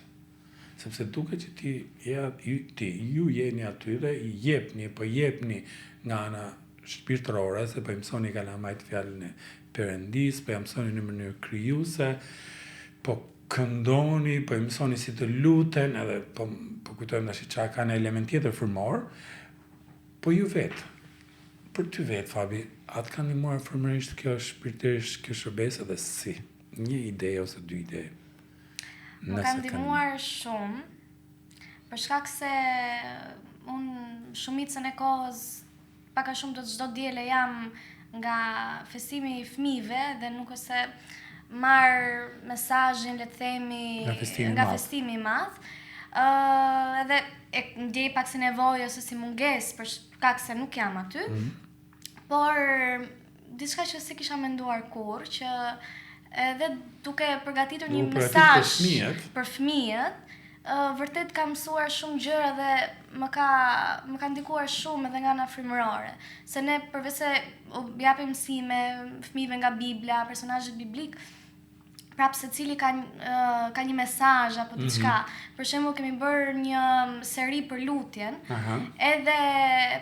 Sepse duket që ti je ju, ti, ju jeni aty dhe jepni, po jepni nga ana shpirtërore, se po i mësoni kalamajtë fjalën e Perëndisë, po ia mësoni në mënyrë krijuese, po këndoni, po i mësoni si të luten, edhe po po kujtojmë tash çka ka në element tjetër frymor, po ju vetë, për ty vetë Fabi, a të ka ndihmuar frymërisht kjo shpirtërisht kjo shërbesë dhe si? Një ide ose dy ide. Më ka ndihmuar shumë, për shkak se unë shumicën e kohës, pak a shumë do të çdo diele jam nga festimi i fëmijëve dhe nuk është se marr mesazhin, le të themi, nga festimi, nga festimi i madh. Ë uh, edhe e ndjej pak si nevojë ose si mungesë për shkak se nuk jam aty. Mm -hmm. Por diçka që s'e kisha menduar kurrë që edhe duke përgatitur një mesazh për fëmijët, uh, vërtet kam mësuar shumë gjëra dhe më ka më ka ndikuar shumë edhe nga ana frymërore. Se ne përveç se u japim mësime fëmijëve nga Bibla, personazhet biblik, prap secili ka ka një mesazh apo mhm. diçka. Mm -hmm. Për shembull kemi bërë një seri për lutjen. Aha. Edhe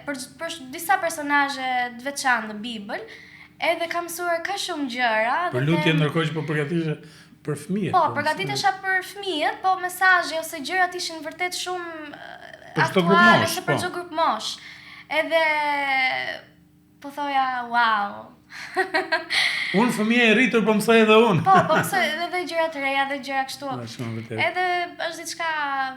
për për disa personazhe të veçantë në Bibël, edhe kam mësuar kaq shumë gjëra dhe Për lutjen ndërkohë që po përgatiteshe për fëmijët. Po, po përgatitesha për fëmijët, po mesazhi ose gjërat ishin vërtet shumë aktuale ose për po. çdo grupmoshë. Edhe Po thoja, wow. unë fëmijë i rritur po mësoj edhe unë. po, po mësoj edhe gjëra të reja dhe gjëra kështu. Është shumë vërtet. Edhe është diçka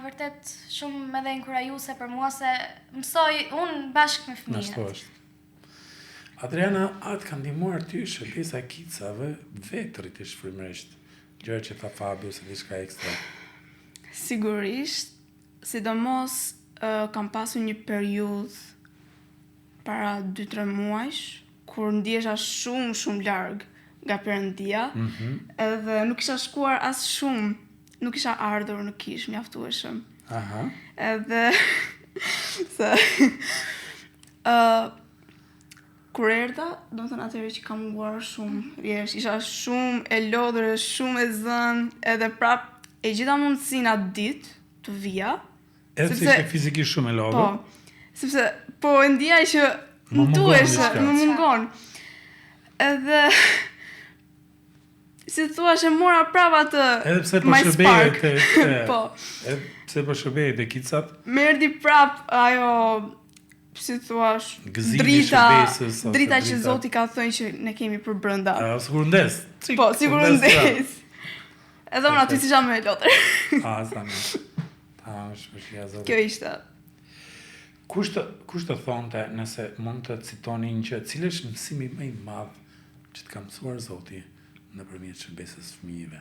vërtet shumë edhe inkurajuese për mua se mësoj unë bashkë me fëmijët. Ashtu është. Adriana, a të ka ndihmuar ty shërbesa e kidsave vetë të rritesh frymërisht? Gjëra që tha Fabi ose diçka ekstra. Sigurisht, sidomos uh, kam pasur një periudhë para 2-3 muajsh, kur ndihesha shumë shumë larg nga Perëndia, mm -hmm. edhe nuk kisha shkuar as shumë, nuk kisha ardhur në kishë mjaftueshëm. Aha. Edhe se ë uh, kur erdha, domethënë atëherë që kam munguar shumë, rresht, isha shumë e lodhur, shumë e zënë, edhe prap e gjeta mundësinë atë ditë të vija, Edhe pse ishe fizikisht shumë e lodhur. Po. Sepse po e ndjeja që më duhesh, më mungon. Edhe si thua që mora prapë atë Edhe pse po shërbeje te, po. Edhe pse po shërbeje te kidsat? Më erdhi prap ajo si thua drita, drita që Zoti ka thënë që ne kemi për brenda. A sikur ndez. Po, sikur ndez. Edhe unë aty s'isha më e lodhur. A, sa mirë. Ta është fuqia e Zotit. Kjo ishte. Kush të kush të thonte nëse mund të citoni një gjë, cili është mësimi më i madh që të ka mësuar Zoti nëpërmjet shërbesës së fëmijëve?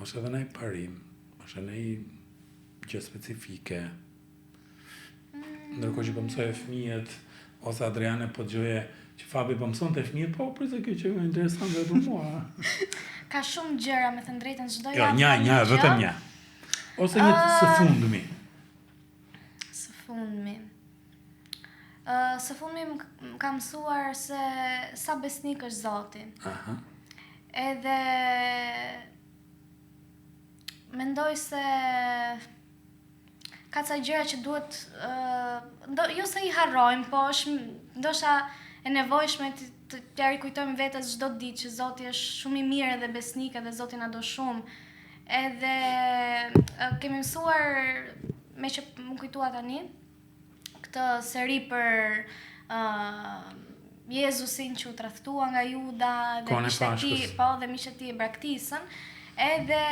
Ose edhe ndonjë parim, ose ndonjë gjë specifike. Ndërkohë që po mësoje fëmijët, ose Adriane po dëgjoje që Fabi po mësonte fëmijët, po prit se kjo që është interesante edhe për mua. Ka shumë gjëra, me thënë drejtën, çdo jo, javë. Jo, një, një, vetëm një. Ose një së fundmi. Së fundmi. Uh, së fundmi më ka mësuar se sa besnik është Zoti. Aha. Edhe mendoj se ka ca gjëra që duhet uh, ndo, jo se i harrojmë, po është ndoshta e nevojshme të t'ia rikujtojmë vetes çdo ditë që Zoti është shumë i mirë edhe besnik edhe Zoti na do shumë. Edhe uh, kemi mësuar meqë m'u kujtua tani këtë seri për uh, Jezusin që u tradhtua nga Juda dhe miqtë e tij, po dhe miqtë e tij e braktisën. Edhe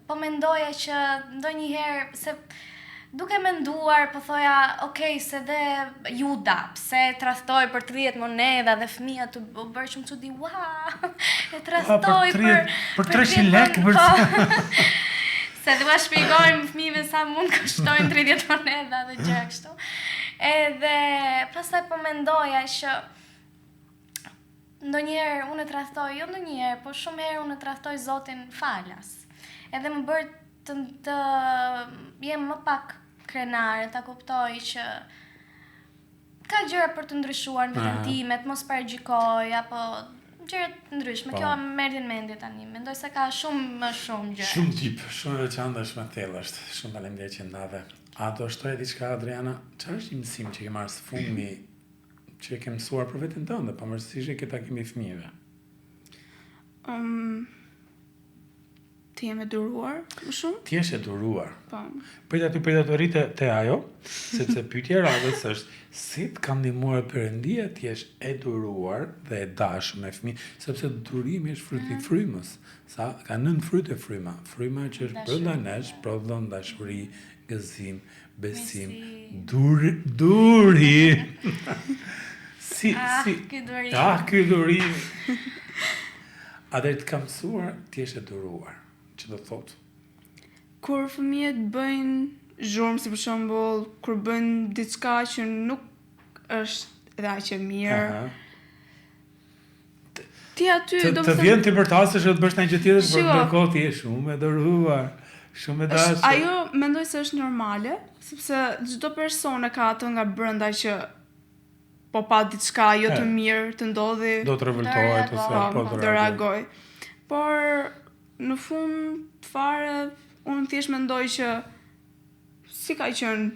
po mendoja që ndonjëherë se Duke menduar, po thoja, ok, se dhe Juda, pse e tradhtoi për 30 monedha dhe fëmija u bërë shumë çudi, ua, e tradhtoi për, për 300 lekë, për... Po. se dhe ua shpjegojmë fëmijëve sa mund kushtojnë 30 monedha dhe gjëra kështu. Edhe pastaj po mendoja që ndonjëherë unë e tradhtoj, jo ndonjëherë, po shumë herë unë e tradhtoj Zotin falas. Edhe më bëri të të jem më pak krenare, ta kuptoj që ka gjëra për të ndryshuar në veten time, të mos paragjykoj apo gjëra të ndryshme. Po. Kjo më erdhi në mendje tani. Mendoj se ka shumë më shumë gjëra. Shumë deep, shumë e veçantë dhe shumë e thellë është. Shumë faleminderit që ndave. A do shtoje diçka Adriana? Çfarë është një mësim që ke marrë së fundmi që e ke mësuar për veten tënde, pavarësisht ke takimi i fëmijëve? Um, Të jem e duruar më shumë? Të jesh e duruar. Po. Prit aty prit aty rri te, te ajo, sepse pyetja e radhës është si të ka ndihmuar Perëndia të jesh e duruar dhe e dashur me fëmijë, sepse durimi është fryt i mhm. frymës. Sa ka nëntë fryte fryma, fryma që është brenda nesh prodhon dashuri, gëzim, besim, dur, durim. si ah, si ky durim. Ah, ky durim. Atëherë të ka mësuar të jesh e duruar, që do të thotë? Kur fëmijët bëjnë zhurmë, si për shembull, kur bëjnë diçka që nuk është edhe aq e mirë. Aha. Ti aty do të të vjen të bërtasësh të bësh ndonjë gjë tjetër, por ndërkohë ti je shumë e duruar, shumë e dashur. Ajo mendoj se është normale, sepse çdo person e ka atë nga brenda që po pa diçka jo të mirë të ndodhi. Do të revoltohet ose po, po do reagoj. Por në fund fare unë thjesht mendoj që si ka qenë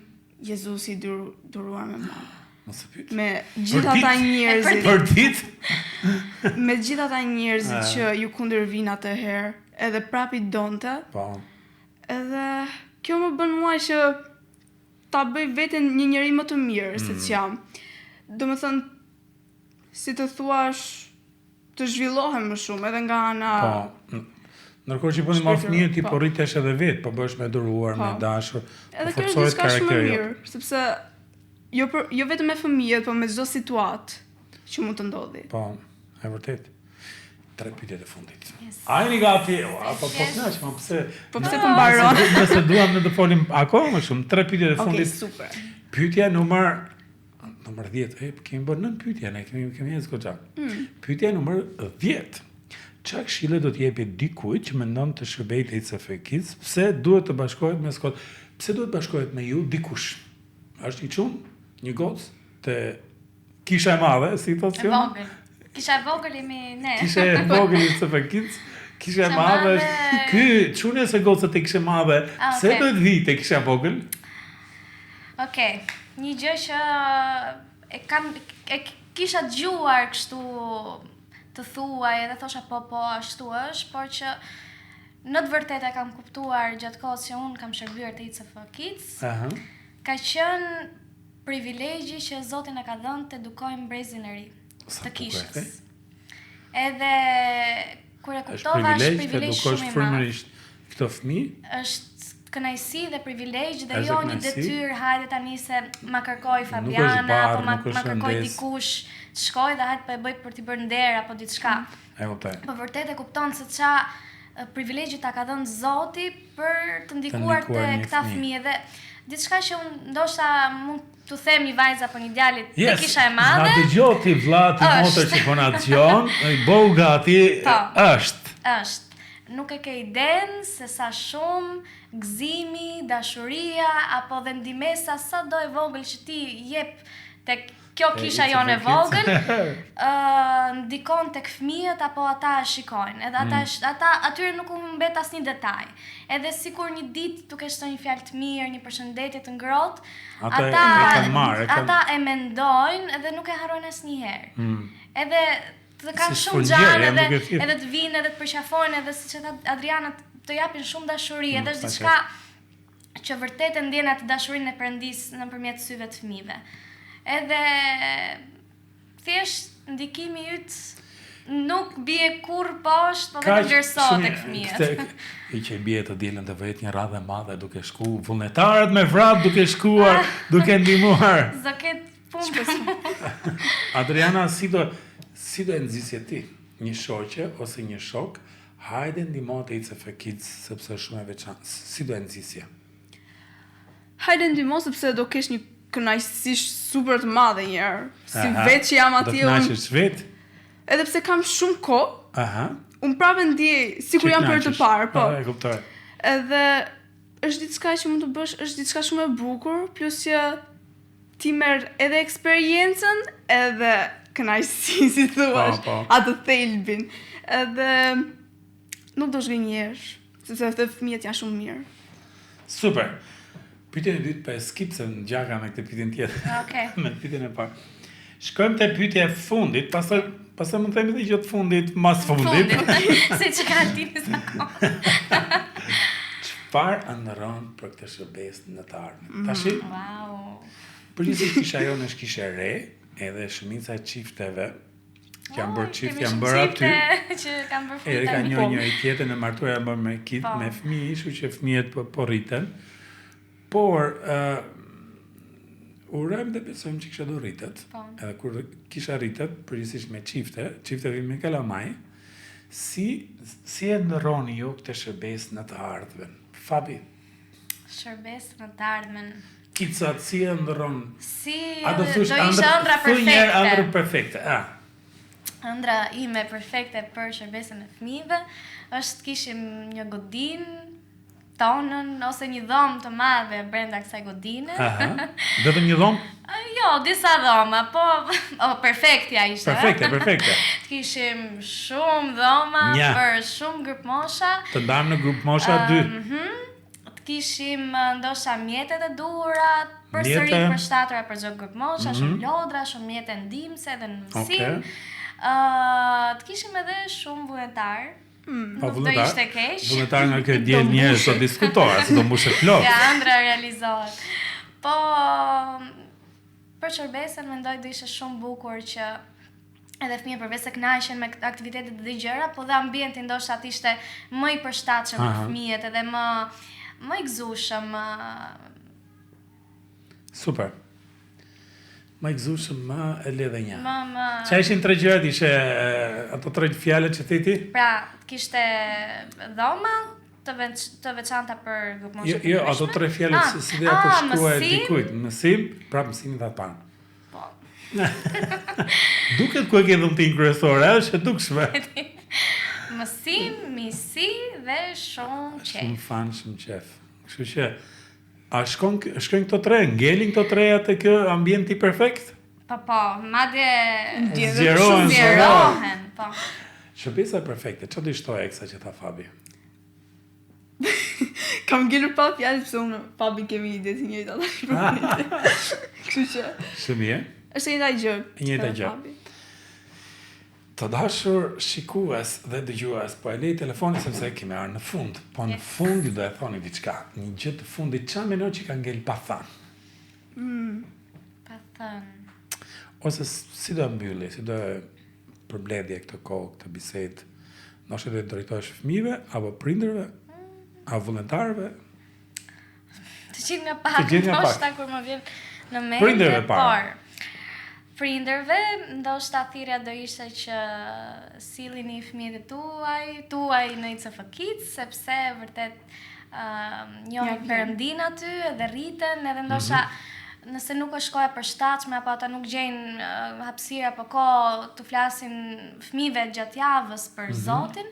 Jezusi i dur, duruar me mua. Mos e pyet. Me gjithë ata njerëzit. Për ditë. me gjithë ata njerëzit që iu kundërvinë atëherë, edhe prap i donte. Po. Edhe kjo më bën mua që ta bëj veten një njeri më të mirë mm. se ç'jam. Domethënë, si të thuash, të zhvillohem më shumë edhe nga ana... Po, ndërkohë që po ndihmon fëmijët, ti po, po rritesh edhe vetë, po bëhesh më e duruar, po. më e dashur, po edhe kjo është diçka shumë e mirë, sepse jo, për, jo vetëm me fëmijët, po me çdo situatë që mund të ndodhi. Po, e vërtetë. Tre pyetjet e fundit. Yes. A jeni gati? A po po kënaq, po pse? Po pse po mbaron? Nëse duam ne të folim akoma më shumë, tre pyetjet e fundit. Okej, super. Pyetja numër numër 10. E kemi bërë nëntë pyetje, ne kemi kemi ecë goxha. Mm. Pyetja numër 10. Ça këshille do t'i jepje dikujt që mendon të shërbejë te ICF Kids? Pse duhet të bashkohet me Scott? Pse duhet të bashkohet me ju dikush? Është një çun, një gocë te Kisha e madhe, si thotë kjo? E vogël. Kisha e vogël jemi ne. Kisha e vogël ICF Kids. Kisha e madhe është ky çuni ose goca te kisha e madhe. Ah, Pse okay. duhet vijë te kisha e vogël? Okej. Okay. Një gjë që e kam e kisha dëgjuar kështu të thuaj edhe thosha po po ashtu është, por që në të vërtetë e kam kuptuar gjatë kohës që unë kam shërbyer te ICF Kids. Aha. Ka qenë privilegji që Zoti na ka dhënë të edukojmë brezin e ri të kishës. Edhe kur e kuptova është privilegj shumë i madh. Këto fëmijë është kënaqësi dhe privilegj dhe jo një detyrë, hajde tani se ma kërkoi Fabiana apo ma, ma kërkoi dikush të shkoj dhe hajde po e bëj për t'i bërë nder apo diçka. E kuptoj. Po vërtet e kupton se ça privilegji ta ka dhënë Zoti për të ndikuar te këta fëmijë dhe diçka që unë ndoshta mund t'u them një vajze apo një djali yes, te kisha e madhe. Na dëgjo ti vlla ti motër që po na dëgjon, bëhu gati, po, është. Është. Nuk e ke idenë se sa shumë gëzimi, dashuria apo dhe ndihmesa sado e vogël që ti jep tek Kjo kisha jonë e vogël ë ndikon tek fëmijët apo ata e shikojnë. Edhe ata mm. ata atyre nuk u humbet asnjë detaj. Edhe sikur një ditë duke thënë një fjalë të mirë, një përshëndetje të ngrohtë, ata, ata e kanë marrë, e kanë ata e mendojnë edhe nuk e harrojnë asnjëherë. Mm. Edhe të kanë si shumë xhan edhe edhe të vinë edhe të përqafojnë edhe siç e tha Adriana të japin shumë dashuri, mm, edhe është diçka që vërtet e ndjen atë dashurinë e Perëndisë nëpërmjet syve të fëmijëve. Edhe thjesht ndikimi yt. Nuk bie kurrë poshtë, po vetëm vlerësohet tek fëmijët. Këtë, i që bie të dielën të bëhet një radhë e madhe duke shku, vullnetarët me vrap duke shkuar, ah. duke ndihmuar. S'do ketë punë. Adriana, si do si do e nxisje ti një shoqe ose një shok, hajde ndihmo te ICF Kids sepse është shumë e veçantë. Si do e nxisje? Hajde ndihmo sepse do kesh një kënaqësi super të madhe një herë. Si vetë që jam atje unë. Do kënaqesh vetë. Edhe pse kam shumë kohë. Aha. Unë prapë ndjej sikur jam për të parë, po. E kuptoj. Edhe është diçka që mund të bësh, është diçka shumë e bukur, plus që ti merr edhe eksperiencën, edhe kënaqësinë, si thua, po, po. atë thelbin. Edhe nuk do zhgënjehesh. Sepse edhe fëmijët janë shumë mirë. Super. Pyetjen e dytë po e skip se ngjaka me këtë pyetjen tjetër. Okej. me pyetjen e parë. Shkojmë te pyetja e fundit, pastaj pastaj mund të themi edhe gjë të fundit, mas fundit. Fundit. Se që ka Altini sa kohë. Çfarë ëndërron për këtë shërbesë në të ardhmen? Mm, Tashi. Wow. Përgjithësisht kisha jonë është kishë e re, edhe shumica e çifteve që janë bërë çift janë bërë aty. Që kanë bërë fëmijë. Edhe kanë njohur njëri tjetrin e martuar janë bërë me kit, po. me fëmijë, kështu që fëmijët po, po rriten. Por ë uh, urojmë dhe besojmë që kisha do rritet. Po. Edhe kur kisha rritet, përgjithësisht me çifte, çifte vijnë me kalamaj, si si e ëndërroni ju këtë shërbesë në të ardhmen? Fabi. Shërbesë në të ardhmen. Kidsat si e ëndërron? Si A do thush do ishte ëndrra perfekte? Thuj ëndrrën perfekte. A. Ëndrra ime perfekte për shërbesën e fëmijëve është të kishim një godinë tonën ose një dhomë të madhe brenda kësaj godine. Aha. Vetëm një dhomë? Jo, disa dhoma, po oh, perfektja ishte. Perfekte, perfekte. Të kishim shumë dhoma Nja. për shumë grupmosha. Të ndajmë në grupmosha dy. Mhm. Të kishim ndoshta mjetet e duhura, përsëri të përshtatura për çdo grupmosha, mm -hmm. shumë lodra, shumë mjete ndihmëse edhe në mësim. Ëh, okay. uh, të kishim edhe shumë vullnetarë. Mm. Po, nuk do ishte keq. Vullnetar nga kjo diel njerëz do diskutohet, se do mbushet plot. Ja, ëndrra realizohet. Po për shërbesën mendoj do ishte shumë bukur që edhe fëmijët përveç se kënaqen me aktivitetet dhe gjëra, po dhe ambienti ndoshta të ishte më i përshtatshëm për fëmijët edhe më më i gëzueshëm. Super. Më i gëzueshëm, më e le dhe një. Më më Ça ishin tre gjërat, ishe ato tre fjalët që the ti? Pra, kishte dhoma të veç, të veçanta për grupmosha jo, jo, ato tre fjalët ah, si, si dhe ato ah, shkruaj dikujt, mësim, prapë mësimin dhe panë. Po. Duket ku e ke dhuntinë kryesore, është e dukshme. Mësim, miqësi dhe shumë qejf. Shumë fun, shumë qejf. Kështu që a shkon shkojnë këto tre, ngelin këto treja te ky ambienti perfekt? Po po, madje zgjerohen, zgjerohen, po. Shërbesa perfekte, çfarë do i shtoje kësaj që tha Fabi? Kam ngelur pa fjalë sepse unë Fabi kemi ide të njëjta tani për momentin. Kështu që. Shumë mirë. Është e njëjta gjë. E njëjta gjë. Të dashur shikues dhe dëgjues, po e lej telefonin sepse kemi ardhur në fund. Po në fund ju do e thoni diçka, një gjë të fundit, ça mendon që ka ngel pa thënë? Mm. Pa thënë. Ose si do e mbylli, si do e përmbledhje këtë kohë, këtë bisedë, ndoshta do i drejtohesh fëmijëve apo prindërve, mm. apo vullnetarëve? Të gjithë nga pak, të gjithë nga pak. Ndoshta kur më vjen në mendje, prindërve por prindërve, ndoshta thirrja do ishte që sillini fëmijët e tuaj, tuaj në ICF Kids, sepse vërtet uh, njohin Perëndinë aty edhe rriten, edhe ndoshta mm -hmm nëse nuk është koha e përshtatshme apo ata nuk gjejnë uh, hapësirë apo kohë t'u flasin fëmijëve gjatë javës për mm -hmm. Zotin,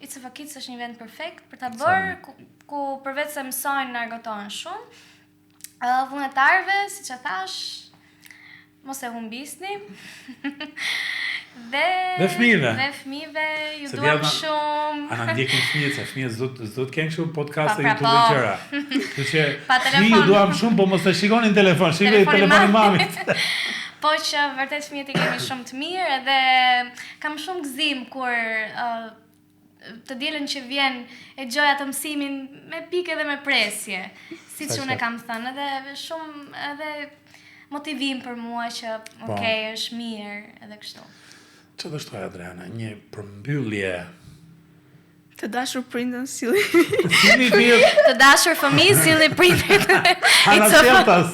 ICF Kids është një vend perfekt për ta bërë ku, ku përveç se mësojnë argëtohen shumë. Uh, vullnetarëve, siç e thashë, mos e humbisni. dhe dhe fëmijëve. Dhe fëmijëve ju duam shumë. A na ndjekin fëmijët se fëmijët s'do s'do të kenë kështu podcaste pra, YouTube dhe po. gjëra. Kështu që fëmijë ju duam shumë, po mos e shikoni në telefon, shikoni telefonin e mamit. po që vërtet fëmijët i kemi shumë të mirë edhe kam shumë gëzim kur uh, të dielën që vjen e dëgjoj atë mësimin me pikë edhe me presje, siç unë e kam thënë, edhe shumë edhe motivim për mua që po. ok, është mirë edhe kështu. Çfarë do shtoje Adriana? Një përmbyllje. Të dashur prindër silli. Silli fëmijët. Të dashur fëmijë silli prindërit. Anasjelltas.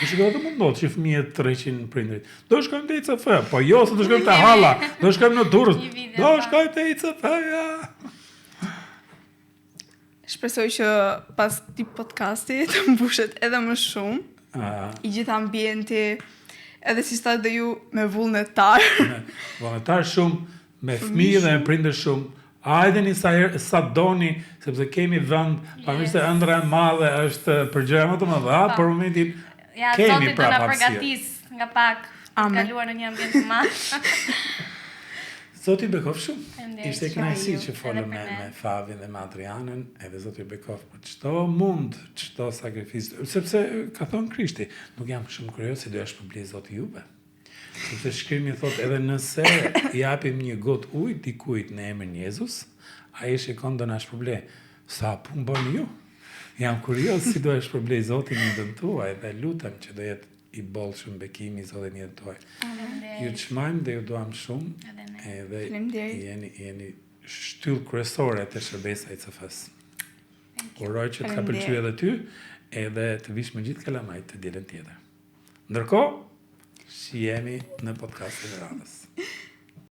Po shiko të mundohet që fëmijët të tërheqin prindërit. Do shkojmë te ICF, po jo se do shkojmë te halla, do shkojmë në Durrës. Do shkojmë te ICF-ja. Shpresoj që pas këtij podcasti të mbushet edhe më shumë. Ah. I gjithë ambienti, edhe si thatë dhe ju me vullnetar. Me vullnetar shumë, me fëmijë dhe me prindër shumë. Hajdeni sa herë sa doni, sepse kemi vend, yes. pavarësisht se ëndrra e madhe është për gjëra më të mëdha, po. për momentin ja, kemi pra hapësirë. Përgatis nga pak, kaluar në një ambient të madh. Zoti ju bekoftë shumë. Ishte kënaqësi që folëm me me Favin dhe me Adrianën, edhe Zoti ju bekoftë për çdo mund, çdo sakrificë, sepse ka thënë Krishti, nuk jam shumë kurioz si do ja shpërblejë Zoti juve. Sepse shkrimi thotë edhe nëse japim një gotë ujë dikujt në emrin Jezus, ai e shikon do na shpërblejë. Sa punë bëni ju? Jam kurioz si do e shpërblejë Zoti në jetën tuaj dhe lutem që do jetë i bollshëm bekimi i Zotit në jetën tuaj. Ju çmojmë dhe ju duam shumë. Edhe ne. Edhe jeni jeni shtyllë kryesore te shërbesa e ICF-së. Uroj që të ka pëlqyer edhe ty, edhe të vish me gjithë kalamajtë të dielën tjetër. Ndërkohë, shihemi në podcastin e radhës.